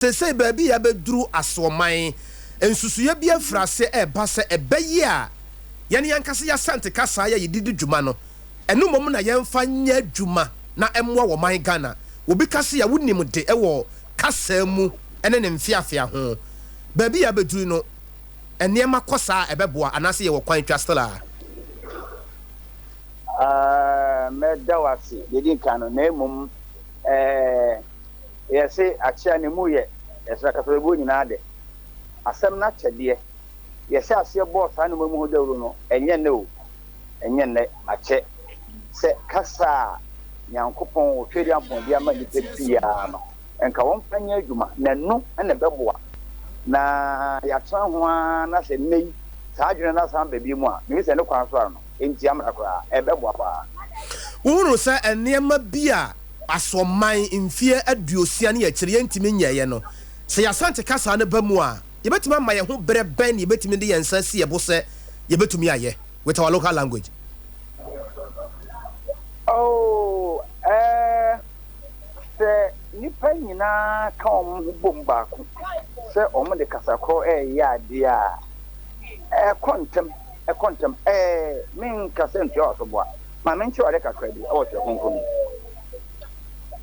Seesei baabi a yɛabɛduru asoɔman, nsusuiɛ bi afiri aseɛ reba sɛ ɛbɛyɛ a yɛn ankasa yɛn Asante kasa yi a yɛde di dwuma no, ɛno mmom na yɛmfa nyɛ adwuma na ɛmmoa wɔ man Ghana. Obi ka se a wonim de wɔ kasa mu ne ne mfeafea ho. Baabi a yɛabɛduru no, nneɛma kɔ saa a ɛbɛboa anaasɛ yɛwɔ kwan twa still a? Mɛda wo ase deɛ ɛdi nkan no, na mmom ɛɛ. Yɛse akyea ne mu yɛ ɛsra kasabebuo nyinaa dɛ. Asɛm no akyɛdeɛ. Yɛhyɛ aseɛ bɔɔ saa nnoɔma mu ho dawuro no, ɛnyɛ nnɛ o, ɛnyɛ nnɛ, akyɛ. Sɛ kasa a Nyankopɔn Otwedeampɔn de ama nnipa biara no, nka wɔmfa nyɛ adwuma, na ɛno na ɛbɛboa na yɛatena ho ara na sɛ nnɛ yi saa adwene no asan aba bio mu a, mehu sɛ ne kwan so ara no, ɛntia mmara koraa, ɛbɛboa paa. Wohunu sɛ nneɛma bi a Asoɔman mfeɛ 60 ne akyire yɛntumi nyɛeɛ no, sɛ yɛn Asante kasa no ba mu a, yɛbɛtumi ama yɛn ho berɛ bɛn na yɛbɛtumi de yɛn nsa asi yɛn bo sɛ yɛbɛtumi ayɛ with our local language? Oh, eh, sɛ nnipa nyinaa ka wɔn ho bom baako sɛ wɔde kasa korɔ reyɛ adeɛ a, ɛkɔ ntɛm, ɛkɔ ntɛm. Eh, menka sɛ ntua w'asoboa. Ma menkyerɛ wo ade kakra bi wɔ Twerɛ Kronkron mu.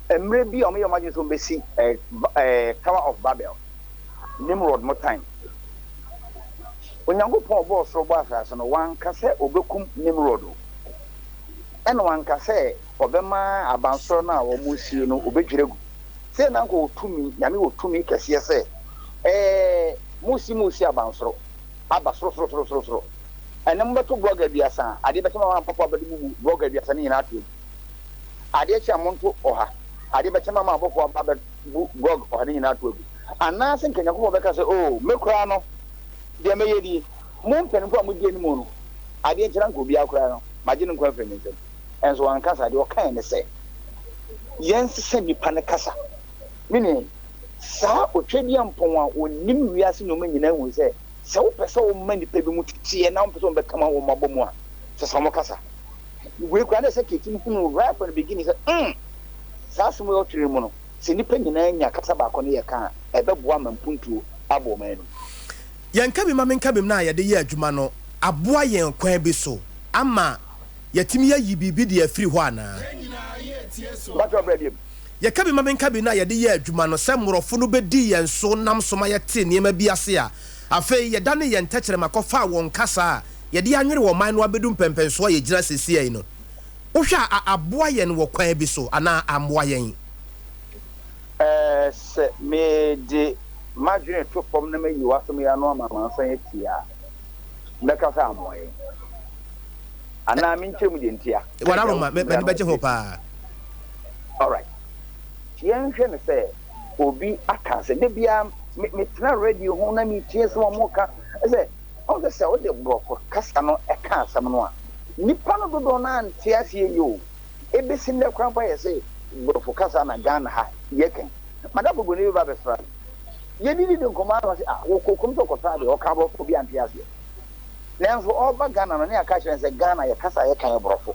Mmerɛ bi a wɔyɛɛ wɔn adwene sɛ wɔbɛsi Tower of Babel, Nimrod mo time. Onyankopɔn a ɔbɔɔ soro bɔɔ asase no, wanka sɛ ɔbɛkum Nimrod o. Ɛna wanka sɛ ɔbɛma abansoro no a wɔresie no ɔbɛdwiri agu. Sɛ na anka ɔwɔ tumi, Nyame wɔ tumi kɛseɛ sɛ, ɛɛ, mosi mosi abansoro aba soro soro soro soro soro. Ɛnnɛ mobɛto blɔg 30 a, adeɛ bɛkye ma mampɔfo abɛde mo mu blɔg 30 no nyinaa ato agu. Adeɛ kye a monto ɔha, adeɛ bɛkye ma maabɔfo aba abɛbu blɔg ɔha no nyinaa ato agu. Anaase nka Nyankopɔn bɛka sɛ, Oo, me koraa no, deɛ mɛyɛ nie, mo mpanimfoɔ a modi anim no, adeɛ nkye na anka obiara koraa no, magye ne nkwa afiri ne nsam. Nso wanka saa, deɛ ɔkaeɛ ne sɛ, Yɛnsesa nnipa no kasa. Me nua yi, saa Otwedeɛmpɔn a ɔnim wiase nnoɔma nyinaa hui sɛ, Sɛ wopɛ sɛ woma nnipa binom teteɛ na wompɛ sɛ wɔbɛka ma wɔn abɔ mu a, sesa wɔn kasa. Wei koraa na ɛsɛ Ketim hunu right from the beginning sɛ, mm, saa asɛm wei a ɔtwerɛ mu no, sɛ nnipa nyinaa nya kasa baako ne yɛka a, ɛbɛboa ma mpuntuo aba ɔman no mu. Yɛn kabimamenkabim no a yɛde yɛ adwuma no aboa yɛn kwan bi so ama yɛatumi ayi biribi de afiri hɔ anaa? Mpakyɛw bra biom. Yɛn kabimamenkabim no a yɛde yɛ adwuma no, sɛ mmorɔfo no bedii yɛn so nam so ma yɛtee nneɛma bi ase a, afei yɛdanee yɛn tɛkyerɛma kɔfaa wɔn kasa a yɛde anwere wɔn man no abedu mpɛnpɛnso a yegyina seesei no. Wohwɛ a, a aboa yɛn wɔ kwan bi so anaa ammoa yɛn? Sɛ mede m'adwene to fam na mayi w'asɛm yi ano ama amansan atie a, mɛka sɛ ammoa yɛn. Anaa menkyerɛ mu deɛ ntia. W'adaworoma, m'ani bɛgye ho paa. Alright. Yɛnhwɛ no sɛ obi aka asɛm. Da biara me metena radio ho na metie nsɛm a wɔka. Sɛ ɔn sɛ sɛ wode borɔfo kasa no ka asɛm no a, nnipa no dodoɔ no ara nte aseɛ yie o. Ɛbɛsi nnɛ koraa mpo ayɛ sɛ borɔfo kasa na Ghana ha yɛka yi. M'adamfo buroni bi ba bɛsra me. Yɛdididi nkɔmmɔ ara na ɔse ah wɔkɔ kurom sɛ ɔkɔtɔ adeɛ, ɔka borɔfo a obiara nte aseɛ. Nanso ɔreba Ghana no ne yɛaka akyerɛ no sɛ Ghana yɛ kasa a yɛka yɛ borɔfo.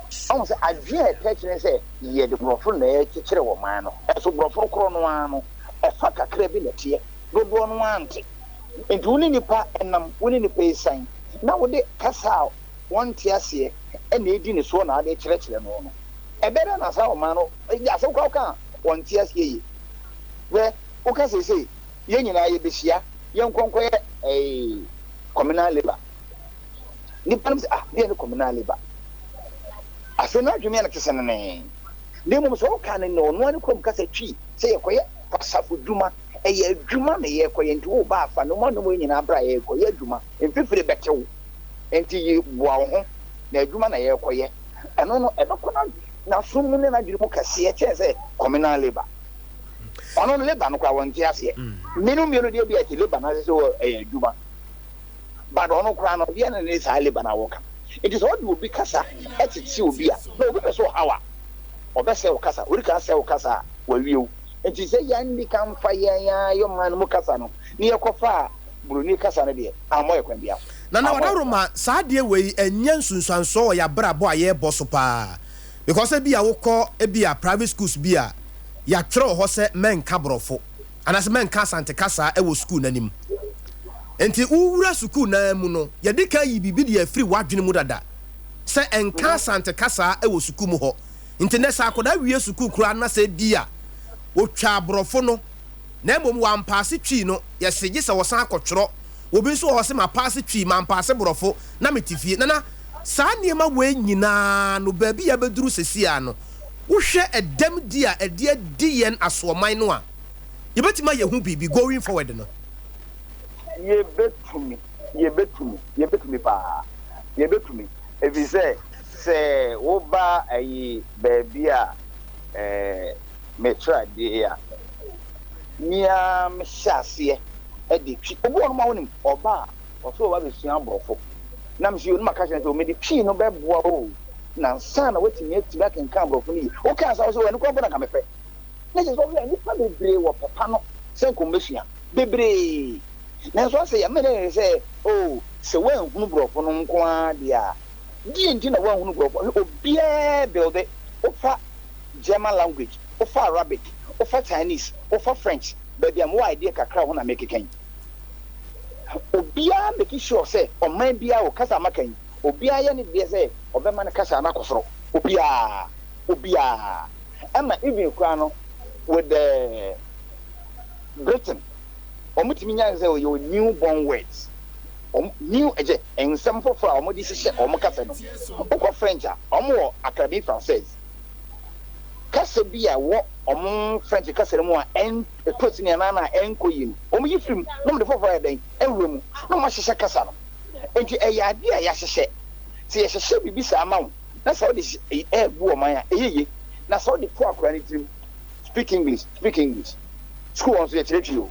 Ɔhu sɛ adwene a ɛtɛ kyerɛ sɛ yɛde borɔfo na ɛrekyekyere wɔ man no. Ɛso borɔfo korɔ no ara no, ɛfa kakra bi na ɛteɛ. Dodoɔ no ara nte. Nti wo ne nipa nam, wo ne nipa resian, na wode kasa a wɔnte aseɛ na ɛredi ne soɔ na wode rekyerɛkyerɛ no no, ɛbɛyɛ dɛn na saa ɔman no, asɛm koraa woka a, wɔnte aseɛ yie. Hwɛ, woka seesei, yɛn nyinaa yɛbɛhyia, yɛnkɔ nkɔyɛ ɛɛ communal labour. Nnipa no sɛ, ah, deɛ ne communal labour. Afei no adwene yɛ no kesenenee. Na mmom sɛ woka no ne ɔno ara ne kurom kasa Twi sɛ yɛkɔyɛ kwasafo dwuma, ɛyɛ adwuma na yɛrekɔyɛ nti woba afa nnoɔma nnoɔma yi nyinaa bra yɛrekɔyɛ adwuma, mfifire bɛte wo nti yi boa wo ho na adwuma na yɛrekɔyɛ. Ɛno no ɛbɛkɔ n'aso mu ne n'adwene mu kɛseɛ kyɛn sɛ communal labour. Ɔno no labour no koraa wɔnte aseɛ. Mmienu mmienu deɛ bi a ɛte labour no ase sɛ ɛyɛ adwuma. But ɔno koraa no deɛ na ne saa labour no a wɔka. Nti sɛ ɔde obi kasa tete obi a na obi pɛ sɛ ɔhaw a ɔbɛsɛe wo kasa. Odi kan sɛe wo kasa a wawie wo. Nti sɛ yɛanni kan mfa yɛn ara yɛn man no mu kasa no na yɛkɔfaa buroni kasa no deɛ ammɔ yɛn kwan biara so. Nana Ammɔ yɛn koraa. Wadaroma saa adeɛ wei ɛnyɛ nsunsuansoɔ wɔ yɛabrabɔ a yɛrebɔ so paa because ebia wokɔ ebia private schools bi a yɛatwerɛ wɔ hɔ sɛ mɛnka borɔfo. Anaasɛ mɛnka Asante kasa wɔ sukuu no anim. Enti wowura sukuu no ara mu no, yɛde kan yi biribi de afiri w'adwene mu dada sɛ nka Asante kasa wɔ sukuu mu hɔ. Nti nnɛ sɛ akwadaa wie sukuu koraa na sɛ ebia ɔtwa aborɔfo no na mmom wampaase Twi no, yɛse gye sɛ ɔsan kɔtwerɛ. Obi nso wɔ hɔ se mapaase Twi, mampaase borɔfo na mete fie. Nana, saa nneɛma wei nyinaa no baabi a yɛabɛduru seesei ara no, wohwɛ ɛdɛm di a ɛde adi yɛn asoɔman no a, yɛbɛtumi ayɛ ho biribi going forward no? Yɛbɛtumi, yɛbɛtumi, yɛbɛtumi paa. Yɛbɛtumi, ɛfiri sɛ, sɛ woba ayi baabi a eh, mekyerɛ adeɛ yi a, me ara mehyɛ aseɛ de twi. Obi wɔ hɔ nom a wonim, ɔba a, ɔsɛ ɔba bɛsua aborɔfo. Na mese o, na maka kyerɛ no sɛ o, mede twi no bɛboa wo o, na ansa na woatumi atumi akenkan aborɔfo no yie. Wokaa saa, ɔsɛ o, ɛno koraa mpo na anka mepɛ. Na kyerɛ sɛ ɔhwɛ a, nnipa bebree wɔ pɛ pa no sɛ nka wɔbɛsua. Bebree. Nanso asɛ yɛn mene ne sɛ, oh, sɛ woanhunu borɔfo no nko ara deɛ a, deɛ nti na woanhunu borɔfo? Hwɛ, obiara builde, wofa German language, wofa Arabic, wofa Chinese, wofa French, baabi a mewɔ idea kakra wɔ ho na merekeka yi. Obiara make sure sɛ ɔman biara wɔ kasa a maka yi, obiara yɛ ne deɛ sɛ ɔbɛma ne kasa no akɔ soro. Obiara. Obiara. Ɛma even koraa no, with the Britain, wɔtumi nya sɛ ɔyɛ new born words, wɔn new ɛkyɛ nsɛm foforɔ a wɔde hyehyɛ wɔn kasa no mu. Wokɔ French a, wɔn wɔ Académie Française. Kasa bi a ɛwɔ wɔn French kasa no mu a ɛn ɛtɔ sini anaa na ɛnkɔ yie no, wɔn yi firi mu na wɔde foforɔ ayɛ dɛn awura mu na wɔn ahyehyɛ kasa no. Nti ɛyɛ adeɛ a yɛahyehyɛ. Sɛ yɛhyehyɛ biribi saa ma wo na sɛ wode ɛɛbu ɔman a, ɛyɛ yie. Na sɛ wode to akwadaa no tirim, speak English, speak English. Sukuu hɔ nso yɛkyerɛ Twi o,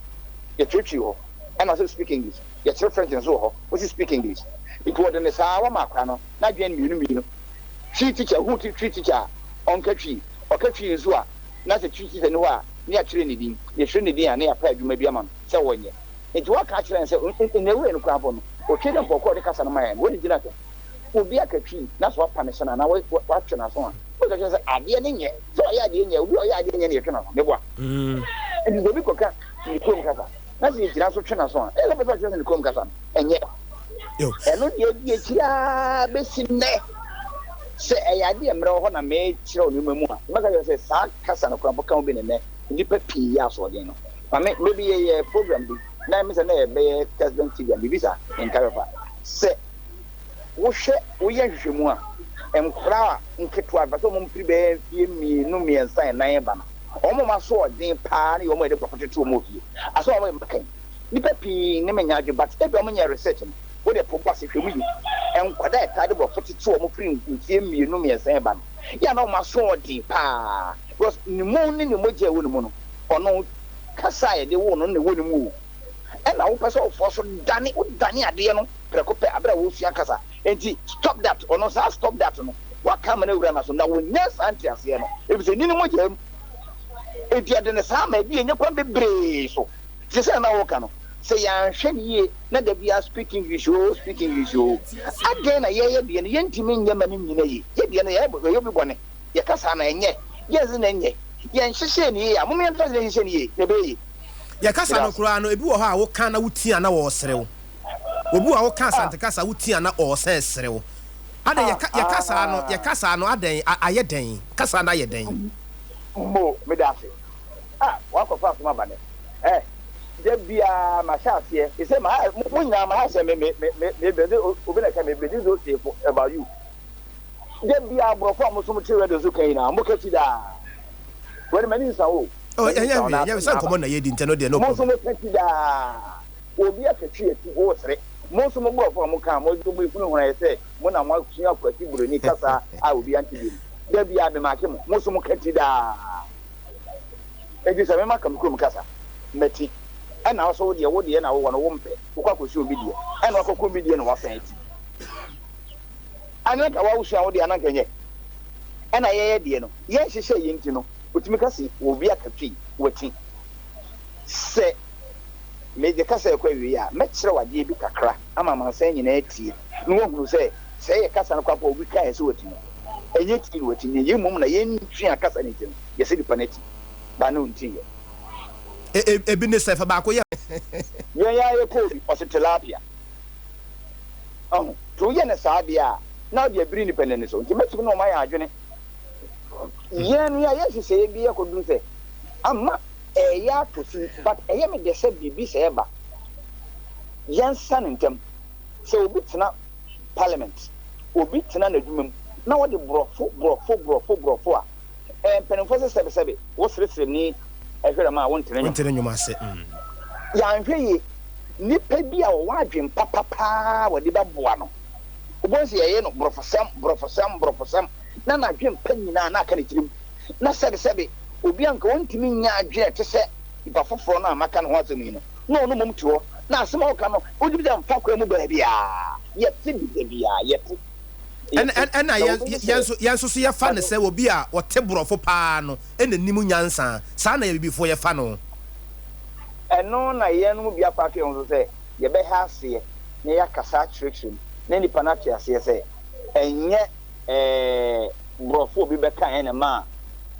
yɛkyerɛ Twi hɔ, ɛna ɔsɛ speak English, yɛkyerɛ French nso wɔ hɔ, wosi speak English. Nti wɔde no saa wɔma akwadaa no n'adwene mmienu mmienu. Twi teacher, wohu Twi teacher a, ɔnka Twi, ɔka Twi nso a, na sɛ Twi teacher nni hɔ a, ne yɛatwerɛ ne din, yɛtwerɛ ne din a, na yɛapɛ adwuma bi ama no sɛ ɔnyɛ. Nti wɔaka akyerɛ no sɛ, in a way no koraa mpo no, otwe dɛ mpɔnkɔ a ɔde kasa no ma yɛn no, wɔde gyina sɛ obi aka Twi na sɛ wapa ne se no anaa watwe n'aso a, wobɛka kyerɛ sɛ adeɛ no nyɛ. Sɛ ɔyɛ adeɛ nyɛ, obi a ɔyɛ adeɛ nyɛ na yɛtwe n'aso, meboa. Nti sɛ obi kɔka ne kurom kasa na sɛ yɛgyina so twe n'aso a, ɛyɛ sɛ ɔpɛ sɛ ɔkyerɛ sɛ ne kurom kasa no ɛnyɛ. Ɛno deɛ adi akyiri ara bɛsi nnɛ. Sɛ ɛyɛ adeɛ a mmerɛ wɔ hɔ na mekyerɛw nneɛma mu a, mɛka kyerɛ sɛ saa kasa no koraa mpo ka ho bi na nnɛ nnipa pii yɛ asoɔden no. Maame, berɛ bi yɛyɛɛ program bi, na ɛme sɛ na ɛbɛyɛ Kesben TV a, biribi saa, menkae papa. Sɛ wohwɛ, woyɛ nhwehwɛmu a, nkwadaa a nketewa, mfa sɛ wɔn mfiri bɛyɛ mfeɛ mmienu, mmiɛnsa, nnan ba no, wɔn a wɔn asoɔden paa ne wɔn a yɛde borɔfo tete wɔn wɔ fie. Asɛm a wɔyɛ maka yi, nnipa pii ne me nyɛ adwene, but ebia wɔn nyɛɛ research no, wo deɛ to bo ase hwɛ mu yie. Nkwadaa a yɛtaa de borɔfo tete wɔn firi mfeɛ mmienu, mmiɛnsa reba no, yɛ a na wɔn asoɔden paa, because ne mu ne ne mogya a ɛwɔ ne mu no, ɔno kasa a yɛde woo no no na ɛwɔ ne mu o. Ɛna wopɛ sɛ wofoɔ so dane, wodane adeɛ no prɛko pɛ aberɛ a wɔresua kasa. Enti stop that, ɔno saa stop that no, waka ama no awura n'aso na wɔnya saa nteaseɛ no, ɛfiri sɛ ɛnni ne mogyaa mu. Enti ɛde no saa ma ɛde yɛnya kwan bebree so. Te sɛ na woka no, sɛ yɛanhwɛ no yie na da biara speak English oo, speak English oo, adɛn na yɛyɛ deɛ no yɛntumi nyɛ ma no nnyina yie? Yɛ deɛ no yɛyɛ obi bɔne, yɛka saa no ɛnyɛ, yɛn dze na ɛnyɛ, yɛnhyehyɛɛ no yie a, mom yɛntra ase na yɛnhyehyɛ no yie na ɛbɛyɛ yie. Yɛ kasa no koraa no, ebi wɔ hɔ a woka na wotia na wɔreserew. Obi wɔ hɔ a woka Asante kasa wotia na ɔresan serew. Adɛn yɛ yɛ kasa no yɛ kasa no adɛn ayɛ dɛn? Kasa no ayɛ dɛn? Mo, meda ase. Ah, wakɔfa asɛm aba nɛ. Eh, da biara mahyɛ aseɛ. Te sɛ ma, mo nyinaa mahyɛ aseɛ me me me me me bɛde obi na ɛka me bɛdi those say for about you. Da biara aborɔfo a mo nso mo te radio so ka nyinaa, mo ka ti daa. Wɛde m'ani nsa wo. Oh, ɛnyɛ hwee, ɛnyɛ hwee, sɛ nkɔmmɔ na yɛdi nti ɛno deɛ no Mo nso problem. mo ka ti daa. Obi akatwi ati wo sere. Mo nso mo borɔfo a mo ka a mo de mo hunahuna yɛ sɛ mo na mo asua Kwasi Buroni kasa a obi ante bi no. Da biara me make mo. Mo nso mo ka ti daa. Enti sɛ me maka me kurom kasa, mati. Ɛna wo nso wo deɛ, wo deɛ na wowɔ no wo mpɛ. Wokɔ akɔsua obi deɛ. Ɛna wakɔkɔ obi deɛ na wasan ati. Ana nka wawosua wo deɛ ana nka ɛnyɛ. Ɛna yɛyɛ deɛ no, yɛnhyehyɛ yɛ nti no, otumi ka se obi akatwi wati. Sɛ mede kasa rekɔ awiei a, mɛkyerɛw adeɛ bi kakra ama amansan nyinaa atie na wɔahunu sɛ, sɛ ɛyɛ kasa no koraa mpo a obi kaeɛ sɛ wati no, ɛnyɛ ti na wati, na yɛn mmom na yɛntua kasa no nti no, yɛsɛ nipa no ati, but na ɔntiiɛ. Ebi ne sɛ fa baako yɛ. Yɛn ara yɛkɔɔ bi, ɔse tilapia. Ɔho, nti woyɛ no saa deɛ a, na wode abiri nnipa no ani so. Nti mɛtumi ne wɔn ayɛ adwene. Yɛn no yɛayɛ nhyehyɛeɛ bi akɔduru sɛ ama ɛreyɛ atɔ sin, but ɛyɛ me dɛ sɛ biribi sɛɛ ba. Yɛnsa no ntɛm. Sɛ obi tena parliament, obi tena n'adwuma mu na ɔde borɔfo, borɔfo, borɔfo, borɔfo a, ɛɛ mpanimfoɔ sɛ sɛbesɛbe, wo seresere ni hwerɛma a wonte ne nnwom. Wonte ne nnwom ase. Yɛanhwɛ yie, nnipa bi a wɔwɔ adwene papa paa a wɔde bɛboa no, wobɛhu sɛ yɛyɛ no borɔfosɛm, borɔfosɛm, borɔfosɛm, na n'adwene pa nyinaa na aka ne tirim. Na sɛbesɛbe, obi a anka ɔntumi nnya adwene a ɛte sɛ nipa foforɔ no a maka ne ho asɛm yi no, na ɔno mmom te hɔ, na asɛm a ɔka no, wotumi sɛ mfa kwan mu baabiara. Yɛte bi da biara, yɛte. Ɛna Yɛte. ɛna Na yɛn wobɛhu yɛn sɛ, nso yɛn nso so yɛfa no mpakyɛw. sɛ obi a ɔte borɔfo paa no na nim nyansa. Saa na yɛn abibifoɔ yɛfa no. Ɛno na yɛn mu bi afa ato yɛn ho so sɛ yɛbɛha aseɛ na yɛakasa akyerɛkyerɛ mu na nnipa no ate aseɛ sɛ ɛnyɛ ɛɛ borɔfo a obi bɛkaeɛ na ɛma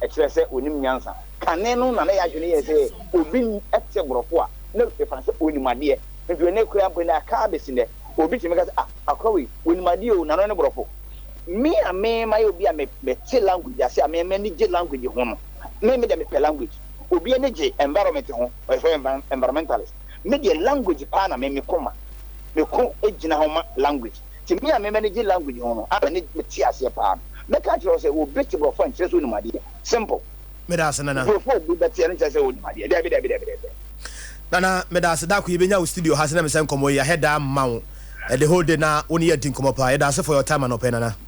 ɛkyerɛ sɛ ɔnim nyansa. Kane no na na yɛn adwene yɛ sɛ obi te borɔfo a na yɛfa no sɛ ɔnim adeɛ. Nti ɛnnɛ koraa mpo nnɛ aka abɛsi nnɛ obi tumi ka sɛ ah akora wei ɔnim adeɛ o n'ano ne borɔfo. Me a me mayɛ obi a mete language ase a me m'ani gye language ho no, me me deɛ mepɛ language. Obi ani gye environment ho, ɔyɛ sɛ environmentalist. Me deɛ language paa na me meko ma. Meko gyina ho ma language. Nti me a me m'ani gye language ho no, a m'ani mete aseɛ paa no, mɛka akyerɛ wo sɛ obi te borɔfo a nkyerɛ sɛ onim adeɛ. Simple. Meda ase Nana. Borɔfo a obi bɛteɛ no nkyerɛ sɛ onim adeɛ. Dabi dabi dabi dabi. Nana meda ase da ko yɛbɛnya wo studio ha sɛ na mesɛ nkɔmmɔ yi ahɛ daa mma wo the whole day na wo ne yɛ adi nkɔmmɔ paa. Yɛda ase for your time anɔpɛ Nana.